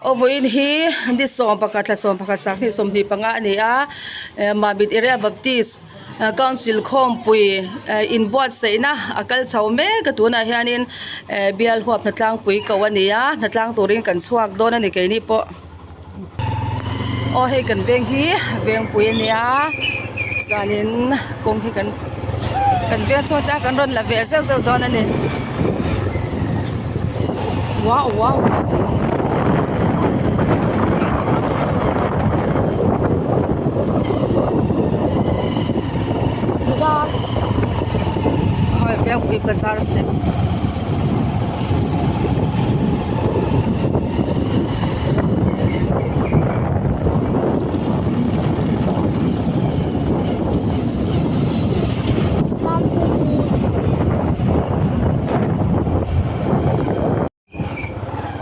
Aw vawiin hi ni 11 thla 11 sanghnih 25 a ni a Mamit Area Baptist Council khawmpui inbuatsaihna a kal chho mek a tunah hianin bial huap hnatlangpui ko a ni a hnatlang turin kan chhuak dawn a ni keini pawh. Aw hei kan veng hi vengpui a nia chuanin kawng hi kan kan veng chhuak te a kan rawn la ve zeuh zeuh dawn a ni wow wow. Bazar Hei vengpui bazar sen.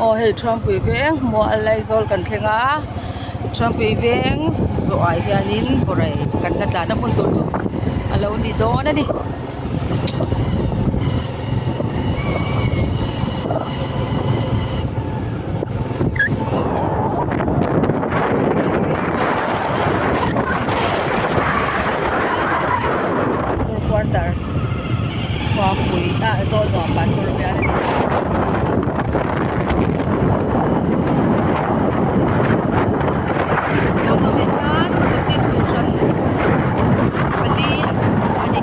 Aw hei Thuampui veng mual Aizawl kan thleng a Thuampui veng zawh ah hianin bawrei kan la tlan a hmun tur chu a lo ni dawn a ni. Pastor quarter Thuampui ah Zawlnuam Pastor bial a ni. Zawlnuam ah hian Baptist Kohhran pali a ni.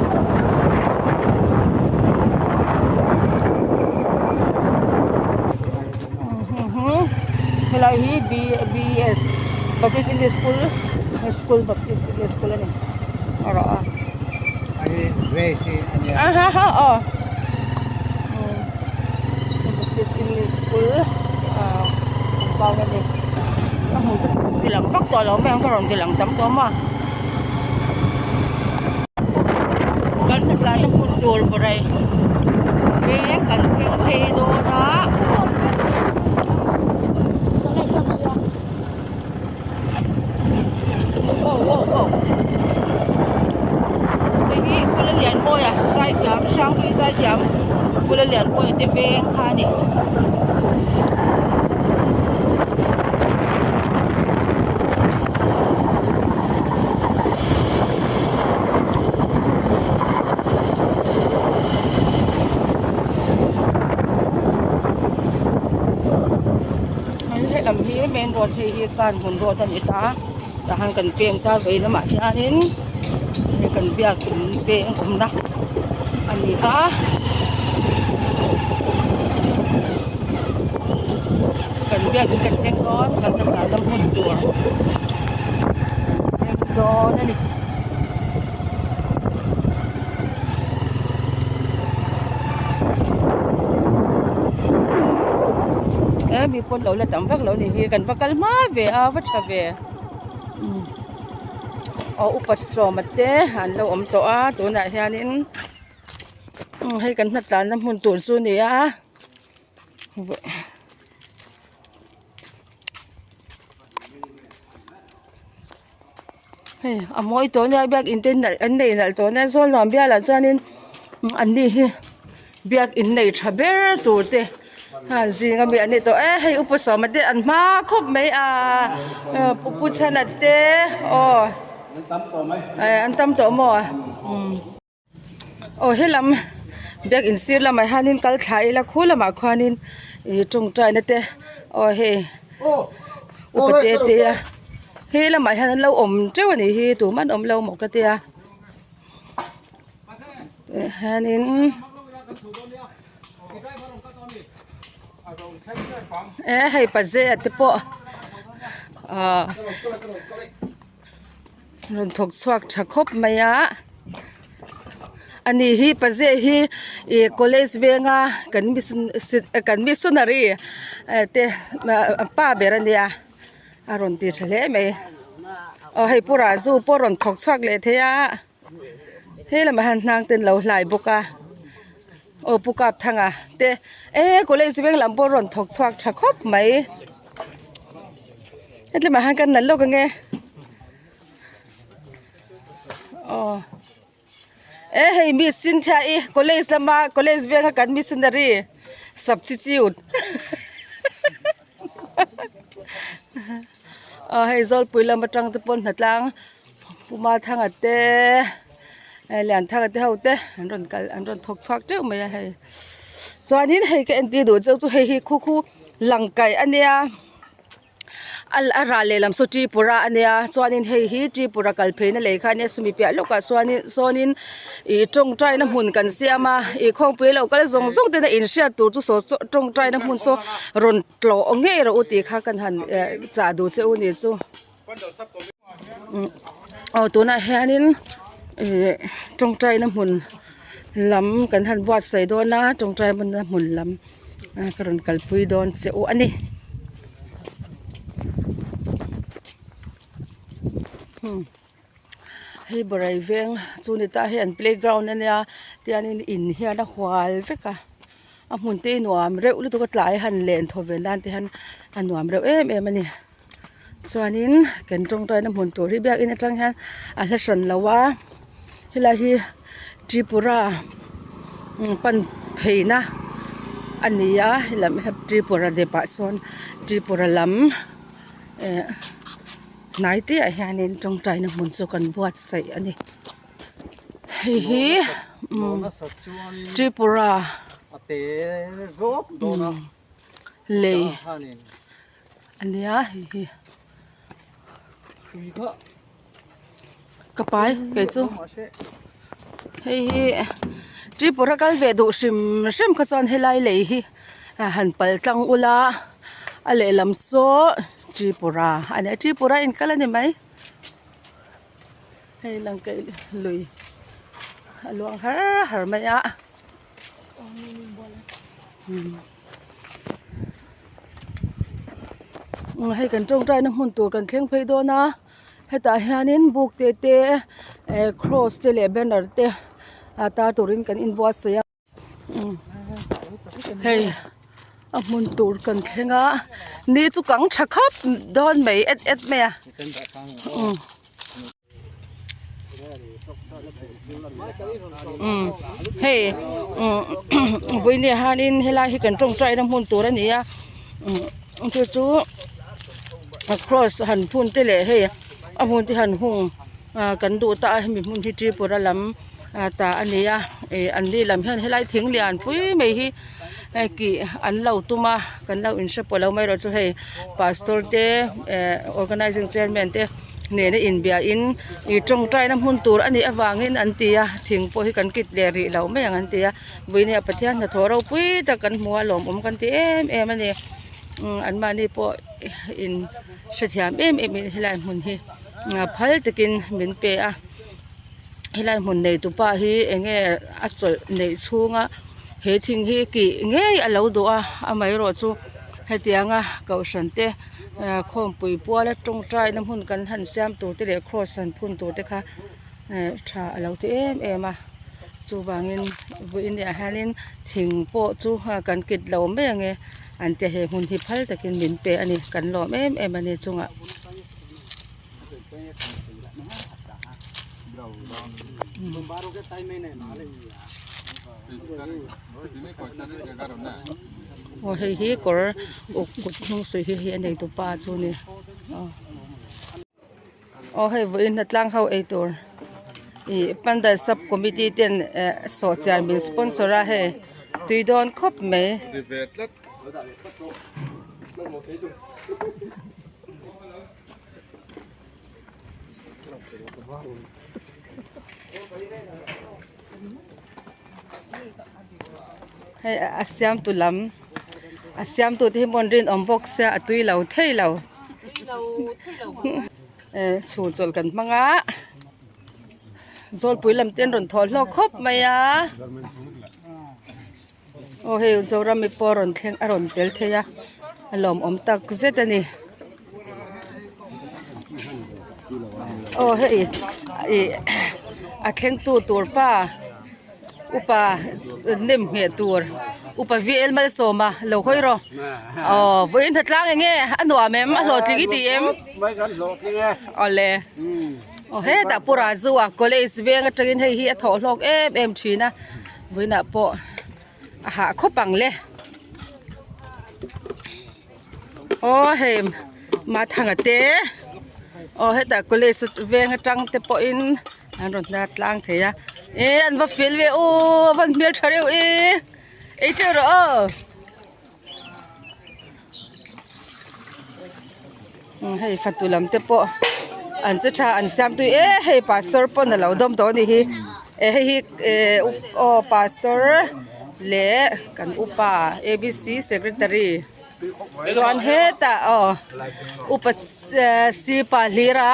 Helai hi B B S Baptist English School School Baptist English School a ni a rawh a. Aw Baptist English School ah compound a ni a hmu chu ti lang vak tawh lo mai ang ka rawn ti lang tam tawh maw. Kan hnatlai na hmun tur bawrei veng kan thleng phei dawn a. Oh oh oh hei hi Pula Lianmawia zaithiam Hranghlui zaithiam Pula Lianmawia te veng kha a ni. Helam hi main road hei hi Kanhmun road a ni ta tah hian kan peng ta vei lamah hianin hei kan biakin peng awmna a ni a. Kan biakin kan thleng dawn kan hnatlana hmun tur thleng dawn a ni. E mi pawn lo la tam vak lo ni hi kan va kal hma ve a va tha ve aw upa sawma te an lo awm tawh a tunah hianin hei kan hnatlanna hmun tur chu a ni a. Hei a mawi tawh nia biakin te nalh an nei nalh tawh nia zawl nuam bialah chuanin an ni hi biakin nei tha ber tur te a zing ami an ni tawh e hei upa sawma te an hma khawp mai a pu pu chhana te aw an tam tawh maw. Aw helam biakin sir lamah hianin kal thla ila khu lamah khuanin ih tawngtaina te aw hei upa te te a he lamah hian an lo awm teuh a nih hi tumah an awm lo maw ka tia tah hianin e hei pazia te pawh ahh. Rawn thawk chhuak tha khawp mai a ani hi paze hi ih college venga kan kan missionary te pa ber a nia a rawn ti tha hle mai aw hei pu Raju pawh a rawn thawk chhuak leh thei a he lamah hian hnang te an lo hlai bawk a aw pu Kapthanga te e college veng lam pawh a rawn thawk chhuak tha khawp mai. Hetlai ah hian kan nalh lawk ange aw e hei mi Cynthia i college lama college venga kan missionary substitute. Aw hei Zawlpui lam atang te pawn hnatlang Pu Mathanga te Lianthanga te ho te an rawn kal an rawn thawk chhuak teuh mai a hei. Chuanin hei ka entir duh cheu chu hei hi khu khu langkaih a nia. A ral lehlam saw Tripura a nia chuanin hei hi Tripura kal pheina lei kha a nia sumi piah lawkah chuanin sawnin ih tawngtaina hmun kan siam a ih khawngpui lo kal zawng zawng tena inhriat tur chu saw tawngtaina hmun saw rawn tlawh ngei rawh u tih kha kan han eh chah duh che u ni chu aw tunah hianin ih tawngtaina hmun lam kan han buatsaih dawn a tawngtaina hmun lam. Ka rawn kalpui dawn che u a ni. Hei Barai veng chu ni ta hei an playground a nia tiangin in hian a hual vek a a hmun te hi nuam reuh lutuk a tlai han len thaw ve nan te hian a nuam reuh em em a ni. Chuanin kan tawngtaina hmun tur hi biakin atang hian a hla hran lo a helai hi Tripura pan pheina a ni a helam hi Tripura dep ah sawn Tripura lam eh hnai te ah hianin tawngtaina hmun chu kan buatsaih a ni hei hi Tripura lei. A nia hei hi ka pai kei chu hei hi Tripura kal ve duh hrim hrim kha chuan helai lei hi han pal tlang ula a lehlam saw Tripura a nia Tripura in kal a ni mai hei lang kaih lui a luang har har mai a. Hei kan tawngtaina hmun tur kan thleng phei dawn a hetah hianin buk te te eh cross te leh banner te a tar turin kan inbuatsaih a hei a hmun tur kan thleng a ni chu kang tha khawp dawn mai et et mai a. Hei vawiin hianin helai hi kan tawngtaina hmun tur a ni a chu chu cross han phun te leh hei a hmun te han hung kan duh ta a hemi hmun hi Tripura lam ta a ni a ih an ni lam hian helai thing lian pui mai hi hei kih an lo tum a kan lo inhre pawh lo mai erawh chu hei pastor te eh organising chairman te. Nena inbiahin ih tawngtaina hmun tur a nih avangin an ti a thing pawh hi kan kit leh rih lo mai ang an ti a vawinia Pathian hnathawh ropui tak kan hmu a lawmawm kan ti em em a ni anmahni pawh in hrethiam em em in helai hmun hi phal takin min pe a helai hmun nei tupa hi eng nge a chawlh neih chhunga he thing hi kih ngei a lo duh a amaherawh chu hetianga kohhran te. Ah khawmpui puala tawngtaina hmun kan han siam tur te leh cross han phun tur te kha eh tha a lo ti em em a chuvangin vawiin ah hianin thing pawh chu kan kit lo mai ange an tia he hmun hi phal takin min pe a ni kan lawm em em a ni chungah. Aw hei hi kawr uk kut hnung suih hi hei a nei tupa chu a ni aw aw hei vawiin hnatlang ho ei tur ih pandal sub committee ten eh sawhchiar min sponsor a hei tui dawn khawp mai. Hei a siamtu lam a siamtu te hi maw an rinawm bawk sia a tui lo thei lo eh chhun chawlh kan hmang a zawlpui lam te an rawn thawh hlawk khawp mai a aw hei zoram mi pawh a rawn thleng a rawn tel thei a a lawmawm tak zet a ni aw hei ih a thleng tu tur pa upa nem ngheh tur upa v l malsawma lo hawi rawh aw vawiin hnatlang eng nge a nuam em a hlawhtling i ti em awle aw hetah pu Raju a college veng atangin hei hi a thawh hlawk em em thin a. Vawiinah pawh a hah khawp ang le. Aw hei. Mathanga te aw hetah college veng atang te pawhin an rawn hnar tlang thei a e an va fel ve aw a van hmeltha reuh e ei teuh rawh aw. Hei fatu lam te pawh an che tha an siam tui e hei pastor pawn a lo dawm tawh a nih hi eh hei hi eh aw pastor leh kan upa abc secretary chuan hetah aw upa sipa hlira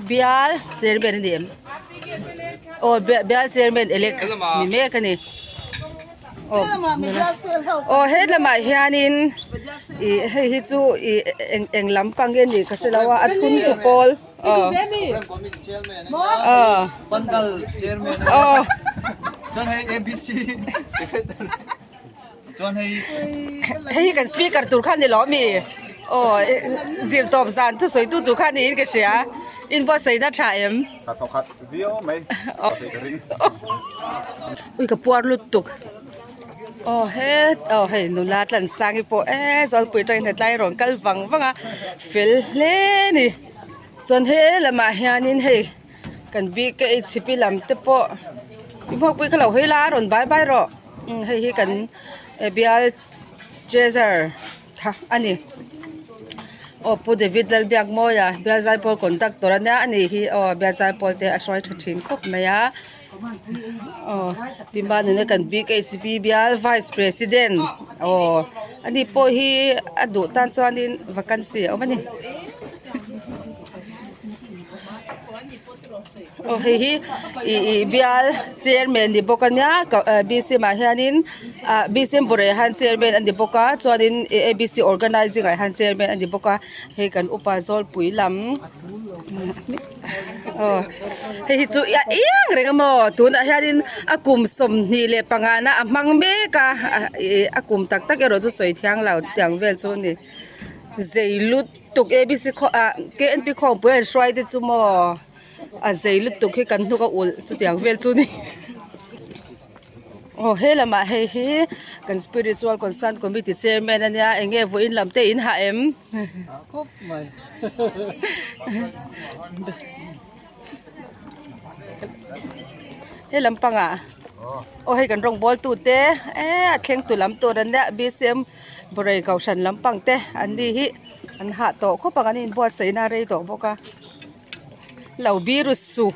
bial chairman a ni em aw bial chairman elect ni mek a ni. Aw he lamah hianin ih hei hi chu ih eng eng lampang nge nih ka hre lo a a thun tu pawl aw aw aw hei hi kan speaker tur kha a ni lo ami aw zirtawp zan chu sawi tu tur kha niin ka hria inbuatsaihna tha em. Viau mai ka theih ka ring. Ui ka puar lut tuk. Aw het aw hei nula Tlansangi pawh e Zawlpui atangin hetlai rawn kal vang vang a fel hle a ni. Chuan he lamah hianin hei kan BKHP lam te pawh i hmuakpui kha lo hawi la rawn bai bai rawh. Hei hi kan bial treasure tha a ni. Aw Pu David Lalbiakmawia bial zaipawl conductor a nia a ni hi aw bial zaipawl te a hruai tha thin khawp mai a aw pi Manuna kan BKCP bial vice president aw ani pawh hi a duh tan chuanin vacancy a awm a ni. Aw hei hi ih ih bial chairman ni bawk a nia ka bcm ah hianin ah bcm bawrh ah hian chairman a ni bawk a chuanin ih abc organizing ah hian chairman a ni bawk a hei kan upa zawlpui lam aw hei hi chu a eng reng a maw tunah hianin a kum 25 na a hmang mek a ih a kum tak tak erawh chu sawi thiang lo chutiang vel chu a ni zei lut. Tuk abc khaw ah knp khawmpui an hruai te chu maw a zei lutuk hi kan hnuk a ulh chutiang vel chu ni aw he lamah hei hi kan spiritual concern committee chairman a nia eng nge vawiin lam te in hah em he lampangah aw hei kan rawng bawl tute eee a thleng tu lam tur an nia bcm Bawrei kohhran lampang te an ni hi an hah tawh khawp ang an inbuatsaihna a rei tawh bawk a lo biru su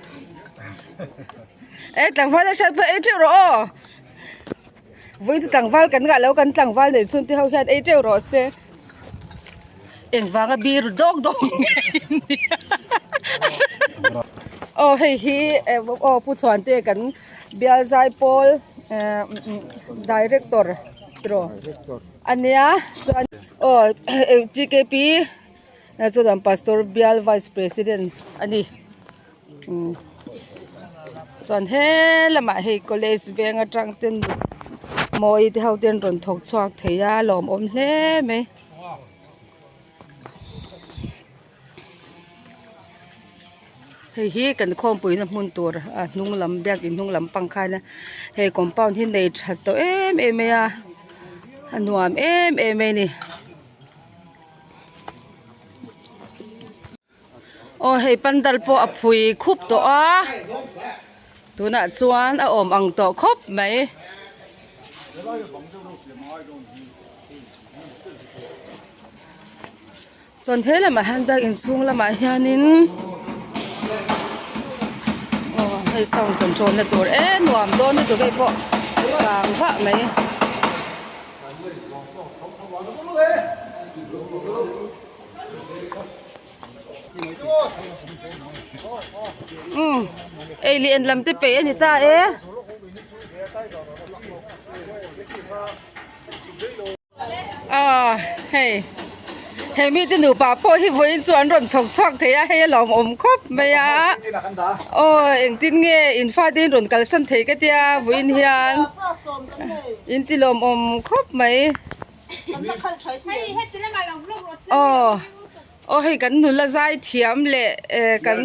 e tlangval a hriat pawh ei teuh rawh aw vawi chu tlangval kan ngah lo kan tlangval neih chhun te ho hian ei teuh rawh se engvanga biru dawk dawk nge nia aw hei hi aw pu chhuante kan bial zaipawl ehh director. tiraw a nia chuan aw tkp chuan pastor bial vice president a ni umm chuan he lamah hei college veng atang ten mawi te ho ten rawn thawk chhuak thei a lawmawm hle mai. Hei hi kan khawmpuina hmun tur a hnung lam biakin hnung lam pang khan a hei compound hi nei tha tawh em em mai a a nuam em em mai a ni. Aw hei pandal pawh a phui khup tawh a tunah chuan a awm ang tawh khawp mai. Chuan he lamah hian biak inchhung lamah hianin aw hei sound control na tur e nuam dawn lutuk hei pawh kang vah mai. Umm ei leh en lam te peih a ni ta e. Aw hei he mite nupa pawh hi vawiin chu an rawn thawk chhuak thei a hei a lawmawm khawp mai a aw engtin nge in fate in rawn kalsan thei ka tia vawiin hian in ti lawmawm khawp mai aw aw hei kan nula zai thiam leh eh kan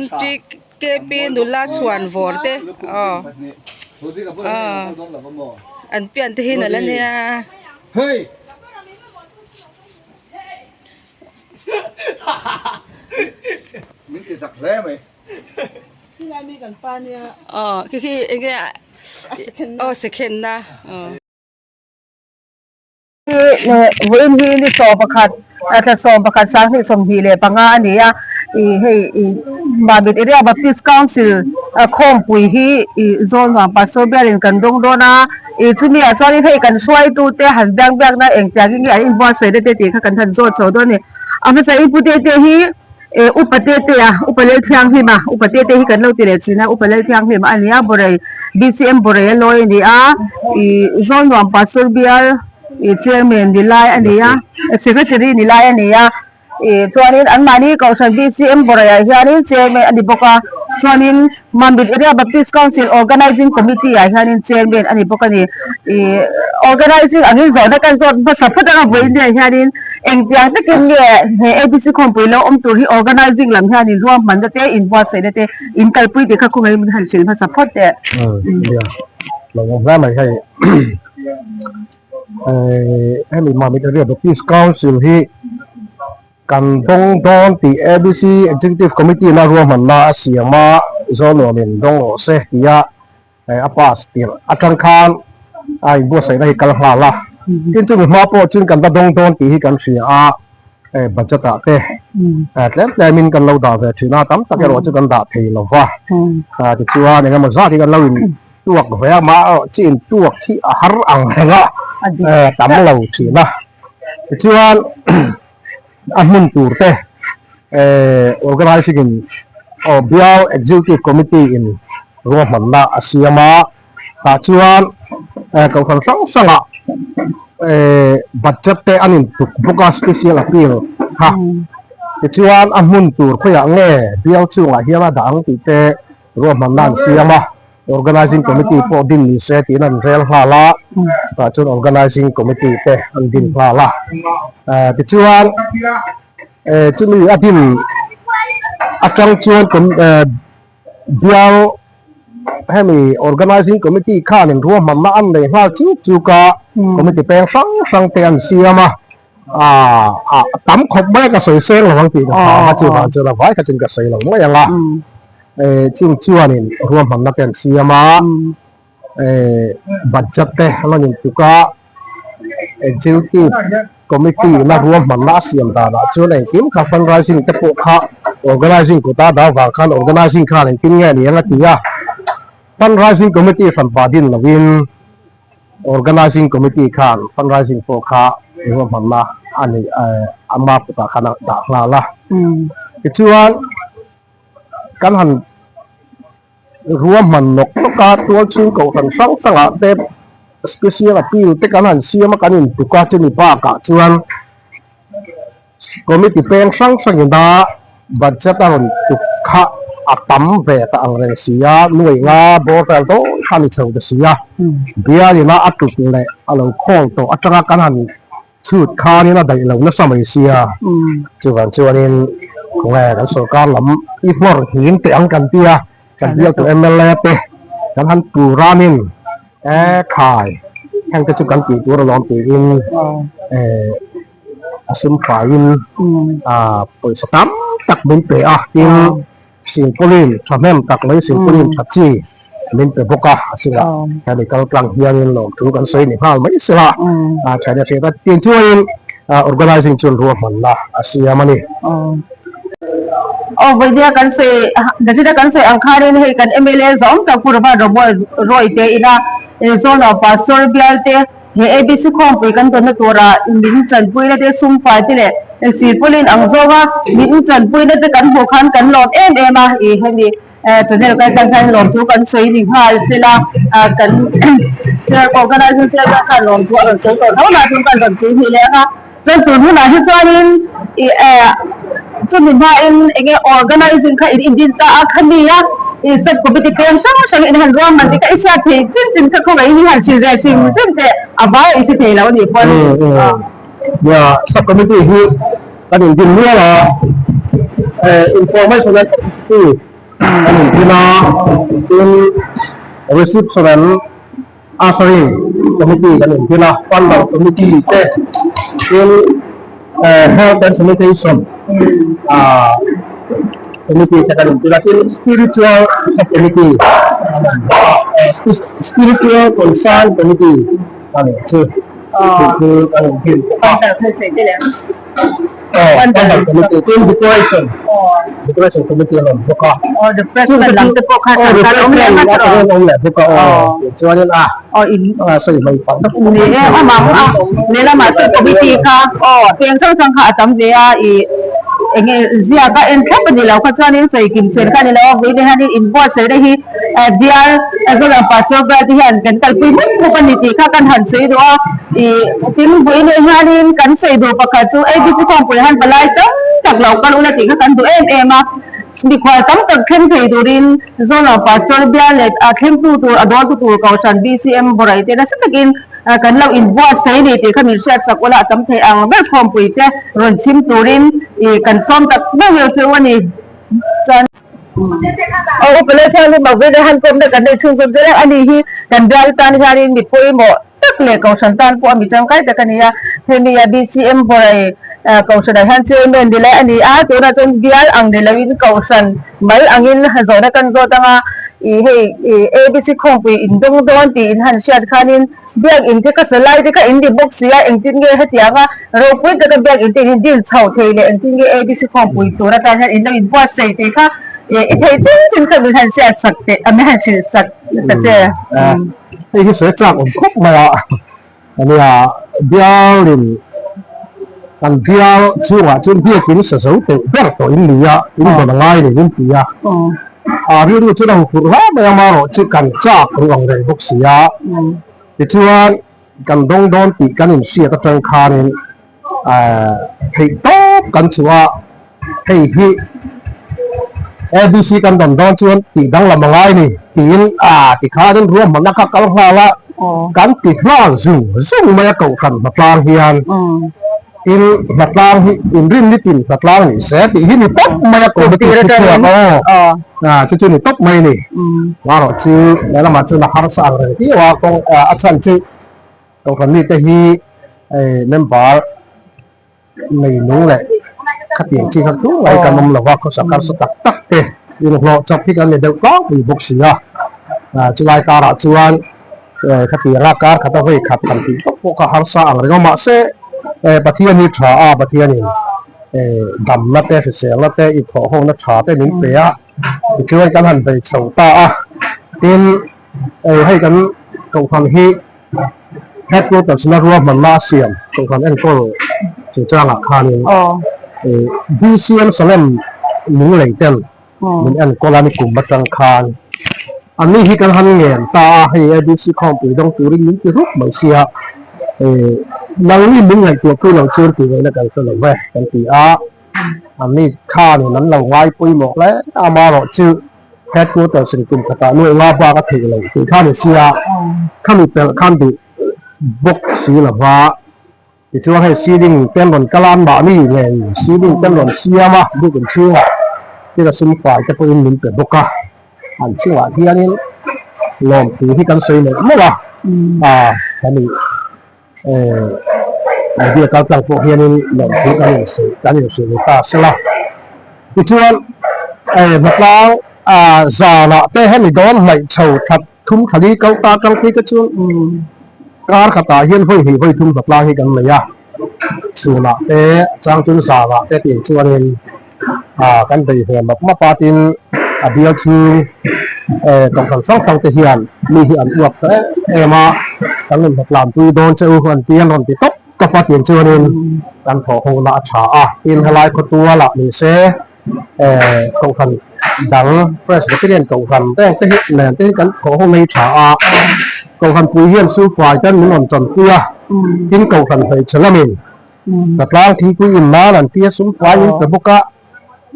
K P nula chhuan vawr te aw aw an pian te hi nalh ania hle mai. Khilai mi kan pa nia. Aw khi khi enge A second na. Aw second na aw. Vawiin hi ni 11 thla 11 2025 a ni a ih hei ih Mamit Area Baptist Council khawmpui hi ih Zawlnuam Pastor bialin kan dawng dawn a ih chumi ah chuanin hei kan hruaitute han biak biakna engtiangin nge an inbuatsaih na te tih kha kan han zawt chho dawn a ni a hmasa in pu Tete hi eh upa Tete a upa Lalthianghlim a upa Tete hi kan lo ti leh thin a upa Lalthianghlim a ni a Bawrei B_C_M Bawrei a lawi a ni a ih Zawlnuam Pastor bial ih chairman ni lai a ni a secretary ni lai a ni a ih chuanin anmahni kohhran B_C_M Bawrei ah hianin chairman a ni bawk a chuanin Mamit Area Baptist Council Organizing Committee ah hianin chairman a ni bawk a ni ih organizing angin zawhna kan zawt hmasa phawt anga vawiin ah hianin Engtiang takin nge he ABC khawmpui lo awm tur hi organizing lam hian in ruahmanna te, in buatsaihna te in kalpui tih kha khawngaih min han hrilh hmasa phawt teh. Nia, lo awm hle mai hei. Hemi Mamit Area Baptist Council hi kan dawng dawn tih ABC Executive Committee na ruahmanna a siam a, Zawlnuamin dawng rawh se tia a pass tirh atang khan a inbuatsaihna hi kal nghal a, tin chumi hma pawh chuan kan la dawng dawn tih hi kan hria a, budget ah te tlem tlem in kan lo dah ve thin a, tam tak erawh chu kan dah thei lo va, tichuan engemaw zat hi kan lo in tuak ve a, mah erawh chu in tuak hi a har ang reng a, tam lo thin a, tichuan a hmun tur te organizing in aw bial executive committee in ruahmanna a siam a tah chuan kohhran hrang hrangah budget te an intuk bawk a special appeal kha tichuan a hmun tur khawiah nge bial chungah hian a dah ang tih te ruahmanna an siam a organizing committee pawh din ni se tiin an rel nghal a chutah chuan organizing committee te an din nghal a tichuan chumi a din atang chuan Bial hemi Organizing Committee khanin ruahmanna an nei nghal chuk chuk a, committee peng hrang hrang te an siam a, aah tam khawp mai ka sawi seng lo ang tih ka hlau a, chuvang chuan a vai kha chuan ka sawi lo mai ang a, chung chuanin ruahmanna te an siam a. Budget te an rawn intuk a, Executive Committee ina ruahmanna a siam danah chuan engkim kha fundraising te pawh kha Organizing kut a dah vang khan Organizing khan engtin nge ni ang a ti a, Fundraising Committee hranpa din lovin Organizing Committee khan fundraising pawh kha ruahmanna a nih ama kutah khan a dah nghal a. Tichuan kan han. Ruahman nawk nawk a, tual chhung kohhran hrang hrangah te special appeal te kan han siam a, kan intuk a, chumi bakah chuan committee peng hrang hrangin a budget a rawn tuk kha a tam ve ta ang reng si a, nuai nga bawr vel dawn kha a ni chho ta si a, bialin a a tuk leh a lo khawl tawh atanga kan han Chhut khanin a daih lo nasa mai sia, chuvang chuanin khawnge kan sorkar lam i hmawr hnim teh ang kan ti a, kan bialtu mla te kan han tur ramin e khai heng te chu kan tih tur alawm tiin e a sum faiin a pawisa tam tak min pe a, tin Silpaulin thahnem tak mai silpaulin tha chi min pe bawk a, a chungah hemi kal tlang hianin lawmthu kan sawi ni nghal mai sela a thaina hriat a tin chuanin organizing chuan ruahmanna a siam a ni. Aw vawinia kan sawi gazette a kan sawi ang khanin hei kan mla zawng tak Pu Robert Roy te ina Zone of Pastor bial te He ABC khawmpui kan dawnna tura min tanpuina te sumfai te leh silpaulin ang zawnga min tanpuina te kan hmuh khan kan lawm em em a, ih hemi channel kal tlang hian lawmthu kan sawi ni nghal sela kan chair organizing chair khan khan lawmthu a rawn sawi tawh tho na chuan kan rawn pui hnih leh ang a, chuan tun hunah hi chuanin ih chumi hmain enge organizing kha in indin ta a khami a ih sub committee peng hrang hrang in han ruahman tih kha i hriat thei chin chin kha khawngaih hi han hrilh ve hrim hrim teh a vai i hre thei lo a nih pawn. Nia sub committee hi kan indin mial a information and publicity kan indin a tin reception and Offering Committee kan inhmil a, Funder Committee te tin Health and Sanitation ah. Committee te kan intir a, tin Spiritual Sub-Committee an awm bawk a, Spiritual Concern Committee a nih chu tih chu kan intir bawk a. Aw, Pandal Committee, tin Decoration, Decoration Committee an awm bawk a. Aw, refreshment lam te pawh kha refreshment lam te pawh an awm leh bawk a, aw, tichuanin a. Aw in a sawi mai pah tak ni e awm ang a lehlamah sawi committee kha aw peng hrang hrang kha a tam ve a ih eng nge ziak a en thlap a ni lo kha chuanin sawi kim sen kha a ni lo a vawiin hianin inbuatsaih na hi bial Zoram Pastor bial te hian kan kalpui mup mup a ni tih kha kan han sawi duh a ih tin vawiin hianin kan sawi duh pakhat chu ABC khawmpui han palai tam tak lo kal ula tih kha kan duh em em a mikhual tam tak thleng thei turin Zola Pastor bial leh a thlengtu tur a dawltu tur Kohhran BCM Boraih te nasa takin kan lo inbuatsaih a ni tih kha min hriatsak ula a tam thei ang ber khawmpui te rawn chhim turin ih kan sawm tak ber ber chu a ni. Chuan aw upa leh thianghlim Mawina leh han kawmna kan nei chhung zawm zel a ni hi kan bial tan hianin mi pawimawh tak leh Kohhran tan pawh a mi tangkai tak a ni a, hemi a BCM Boraih Kohhranah hian Chairman ni lai a ni a, tunah chuan bial ang ni loin Kohhran Mal angin zawhna kan zawt anga ih hei ih ABC khawngpui in dawng dawn tih in han hriat khanin biakinn te ka sa lai te kha in ni bawk si a, engtin nge hetianga ropui taka biakinn te in dil chhoh thei leh engtin nge ABC khawngpui tur atan hian in lo inbuatsaih tih kha ih i theih chin chin kha min han hriat sak teh a min han hrilh sak ta che. Hei hi sawi chak awm khawp mai a. Ania bialin kan bial chhungah chuan biakin sa zo teuh ber tawh in ni a, in dawn a ngai lo in ti a. A rilru chuan a huphurh hle mai a, amaherawh chu kan chak ru ang reng bawk si a. Tichuan kan dawng dawn tih kan inhriat atang khanin theih tawp kan chhuah a, hei hi ABC kan dawn dawn chuan tih danglam a ngai ni tiin a tikhanin ruahmanna kha kal nghal a, kan ti nghal zung zung mai a kohhran hnatlang hian tin hnatlang hi inrin nitin hnatlang ni se tih hi ni tawp mai a committee chu chhuak aw a chu chu ni tawp mai a ni marawh chu lehlamah chuan a harsa ang reng viau a kawng a chhan chu kohhran mite hi member Nei nung leh khatiang chi kha tur mai kan awm lo va, khawsa karsa tak tak te inhlawh chawp hi kan ni deuh tlangpui bawk si a. Chulai karah chuan khatianga kar khata vawi khat han tih tawp pawh kha harsa ang reng a, mahse Pathian hi tha a, Pathianin damna te, hriselna te, inthawhhawkna tha te min pe a, tichuan kan han bei chho ta a. Tin, hei kan kohhran hi Headquarters na ruahmanna a siam kohhran enkawl chungchangah khanin BCM Salem Lunglei ten min enkawl a ni kum atang khan anni hi kan han ngen ta a, hei ABC khawmpui dawng turin min ti rup mai sia nangni min ngaihtuah pui lo chuan tih ngaihna kan hre lo ve kan ti a, anni khanin an lo ngai pawimawh hle a, amaherawhchu chu Headquarters in kum khatah nuai nga bak a theih loh tih kha ni sia, khami pelh khan duh bawk si lo va, tichuan hei ceiling te an rawn kal a, anmahni nen ceiling te an rawn siam a, biakin chhungah thil a sum fai te pawhin min pe bawk a, an chungah hianin lawmthu hi kan sawi mawlh mawlh a, ah hemi idea kal tlang pawh hianin lawmthu kan insawi kan insawi ni ta sela tichuan hnatlang zanah te hemi dawn hnaih chho that thum thali kal ta tang phei te chuan kar khatah hian vawi hnih vawi thum hnatlang hi kan nei a chhunah te a chang chuan zanah te tih chuanin kan bei ve map map a tin a bial chhung kohhran hrang hrang te hian mi hi an uap ta em em a kan rawn hlawtlan pui dawn che u an ti an rawn ti tawp tawp a tih chuanin kan thawh ho na a tha a tin helai khawtual ah ni se kohhran dang Presbyterian kohhran reng te hi nen te hi kan thawh ho nei tha a kohhran pui hian sumfai ten min rawn tanpui a tin kohhran hmeichhe lamin Patlang thingpui in nan an tia sum fai in pe bawk a,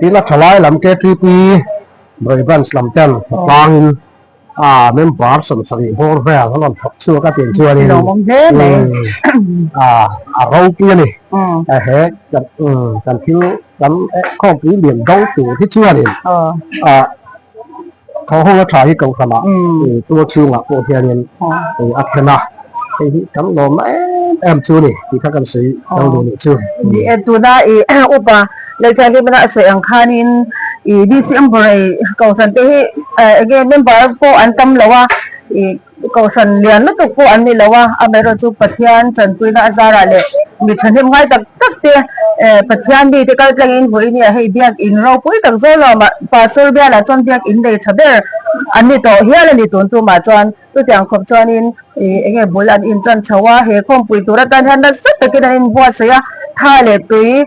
tin a tha lai lam KTP Bray Branch lam ten patlang in a member 70 bawr vel an rawn thawk chhuak a tih chuanin a ropui a ni. He kan thil kan khawmpui lian do tur hi chuanin thaw ho a tha hi kohhranah tual chhungah pawh hianin a then a, hei hi kan lawmna em em chu a ni tih kha kan sawi kan duh nih chu. Ni e, tuna i upa Lalthianghlimna a sawi ang khanin i. Ih BCM Borei kohhran te hi eh enge member pawh an tam lo a ih kohhran lian lutuk pawh an ni lo a amaherawh chu Pathian tanpuina a zarah leh mi thahnem ngai tak tak te eh Pathian mite kal tlangin vawiin nia hei biakin ropui tak zawlawm ah Pastor bialah chuan biakin nei tha ber an ni tawh hial a ni tun tumah chuan. Chutiang khawp chuanin ih eng nge bul an intan chho a, he khawmpui tur atan hian nasa takin an inbuatsaih a, tha leh tui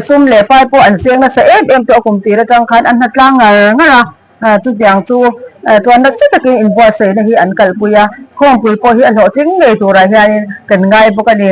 sum leh pai pawh an seng nasa em em tawh a kum tir atang khan an hna tlang ngar ngar a, chutiang chu chuan nasa takin inbuatsaihna hi an kalpui a, khawmpui pawh hi a hlawhtling ngei turah hianin kan ngai bawk a ni.